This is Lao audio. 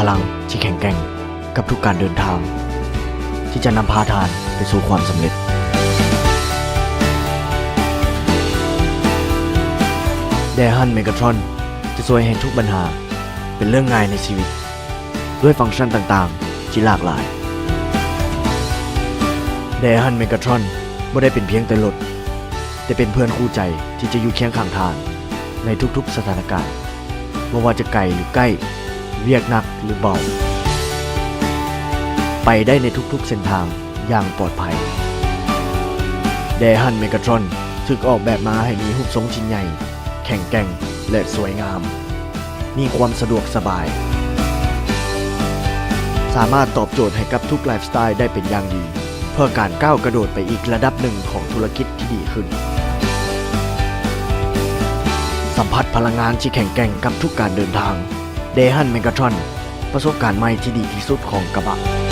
ພະລັງທີ່ແຂງແກ່ງກັບທຸກການເດີນທາງ ທີ່ຈະນຳພາທ່ານໄປສູ່ຄວາມສຳເລັດ. Daehan Megatron ຈະຊ່ວຍໃຫ້ທຸກບັນຫາເປັນເລື່ອງງ່າຍໃນຊີວິດ ດ້ວຍຟັງຊັນຕ່າງໆທີ່ຫຼາກຫຼາຍ. Daehan Megatron ບໍ່ໄດ້ເປັນພຽງແຕ່ລົດ, ແຕ່ເປັນເພື່ອນຄູ່ໃຈທີ່ຈະຢູ່ຄຽງຂ້າງທ່ານໃນທຸກໆສະຖານະການ. ບໍ່ວ່າຈະໄກຫຼືໃກ້, ວຽກໜັກຫຼືເບົາ, ໄປໄດ້ໃນທຸກໆເສັ້ນທາງຢ່າງປອດໄພ. Daehan Megatron ຖືກອອກແບບມາໃຫ້ມີຮູບຊົງທີ່ໃຫຍ່, ແຂງແກ່ງ ແລະ ສວຍງາມ, ມີຄວາມສະດວກສະບາຍ, ສາມາດຕອບໂຈດໃຫ້ກັບທຸກໄລຟ໌ສະໄຕລ໌ໄດ້ເປັນຢ່າງດີ ເພື່ອການກ້າວກະໂດດໄປອີກລະດັບໜຶ່ງຂອງທຸລະກິດທີ່ດີຂຶ້ນ. ສຳຜັດພະລັງງານທີ່ແຂງແກ່ງກັບທຸກການເດີນທາງ. Daehan Megatron ປະສົບການໃໝ່ທີ່ດີທີ່ສຸດຂອງກະບະ.